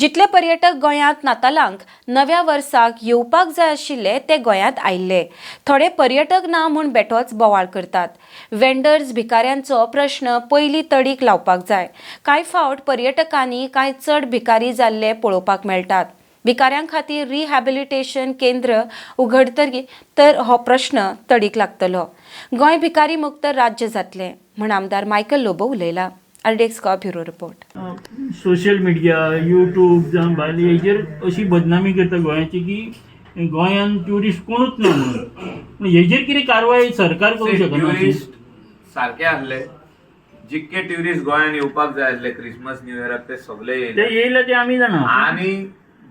जितले पर्यटक गोंयांत नातालांक, नव्या वर्साक येवपाक जाय आशिल्ले ते गोंयांत आयिल्ले. थोडे पर्यटक ना म्हूण बेठोच बोवाळ करतात. वेंडर्स, भिकाऱ्यांचो प्रश्न पयलीं तडीक लावपाक जाय. कांय फावट पर्यटकांनी कांय चड भिकारी जाल्ले पळोवपाक मेळटात. भिकाऱ्यां खातीर रिहॅबिलिटेशन केंद्र उगडतरी तर हो प्रश्न तडीक लागतलो, गोंय भिकारी मुक्त राज्य जातलें म्हूण आमदार मायकल लोबो उलयला. RDX Goa bureau report. Social media, YouTube जावं भायले हेजेर अशी बदनामी करता गोंयाची की गोंयान ट्युरिस्ट कोणूच ना म्हणून. पूण हेजेर कितें कारवाय सरकार करूंक शकना अशी? ट्युरिस्ट सारके आहले. जितके ट्युरिस्ट गोंयान येवपाक जाय आसले क्रिसमस, न्यू इयराक, ते सगळे ते येयले. येयले ते आमी जाणा. आणि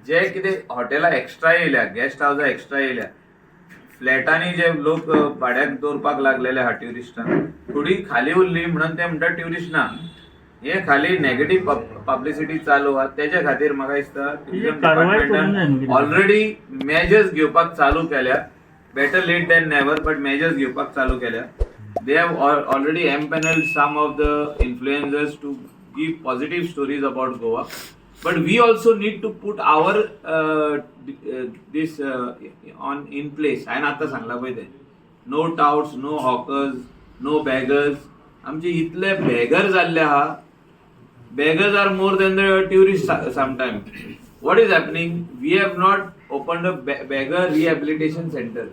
जे कितें हॉटेलां एक्स्ट्रा येयल्या, गेस्ट हावसां एक्स्ट्रा येयल्या, फ्लॅटांनी जे लोक भाड्याक दवरपाक लागलेले आहा ट्युरिस्टांक, थोडी खाली उरली म्हणून ते म्हणटात ट्युरिस्ट ना. हे खाली नेगेटीव पब्लिसिटी चालू आहा. तेच्या खातीर म्हाका दिसता टुरिझम कारवाय करूंक जाय न्हू डिपार्टमेंटान कितें. ऑलरेडी मेजर्स घेवपाक चालू केल्या. Better late than never, but measures घेवपाक चालू केल्या. They have already empanelled some of the influencers to give positive stories about Goa, but we also need to put our this on in place. हांवें आतां सांगलां पळय तें, no touts, no hawkers, no beggars. आमचे इतले बेगर जाल्ले आहा. Beggars are more than the tourists sometime. What is happening? We have not opened a beggar rehabilitation center.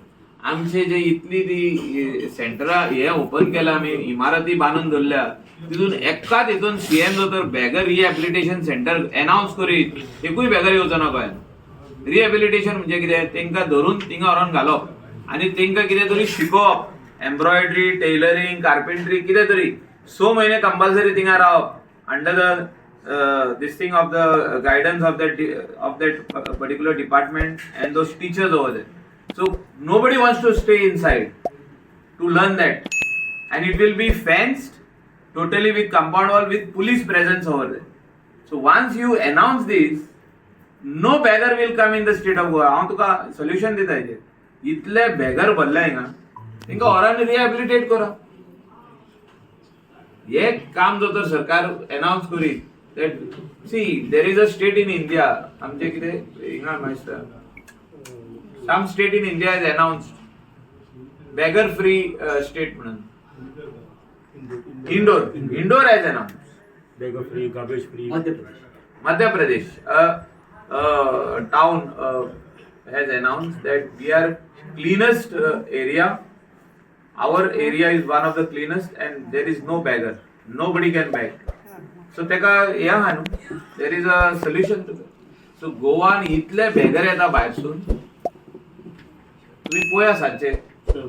आमचे जे इतली ती सेंटरां हे ओपन केला आमी, इमारती बांदून दवरल्या, तितून एकाच हितून सीएम जो तर बेगर रिहॅबिलिटेशन सेंटर अनाउन्स करीत, एकूय बेगर येवचो ना गोंयान. रिहॅबिलिटेशन म्हणजे कितें? तांकां धरून थिंगा व्हरोन घालप आनी तांकां कितें तरी शिकोवप, एम्ब्रॉयडरी, टेलरिंग, कार्पेंट्री, कितें तरी. 6 म्हयने कंपल्सरी थिंगा रावप under the this thing of the guidance of that particular department and those teachers over there. So nobody wants to stay inside to learn that, and it will be fenced totally with compound wall, with police presence over there. So once you announce this, no beggar will come in the state of Goa. हांव तुका solution दिता हेजेर. इतले बेगर भरले हिंगा, तांकां व्हरान रिहॅबिलिटेट करा. हे काम जर तर सरकार अनाउन्स करीत that, see, there is a state in India, आमचे कितें हिंगा म्हाका दिसता some state in India is announced beggar free state म्हणून. Indore, Indore has announced. Beggar free, garbage free. Madhya Pradesh town has announced that we are cleanest area. Our area is one of the cleanest and there is no beggar. Nobody can beg. So तेका हे आहा न्हू, there is a solution to that. So गोवान इतले बेगर येता भायरसून, तुमी पळया सांजचे.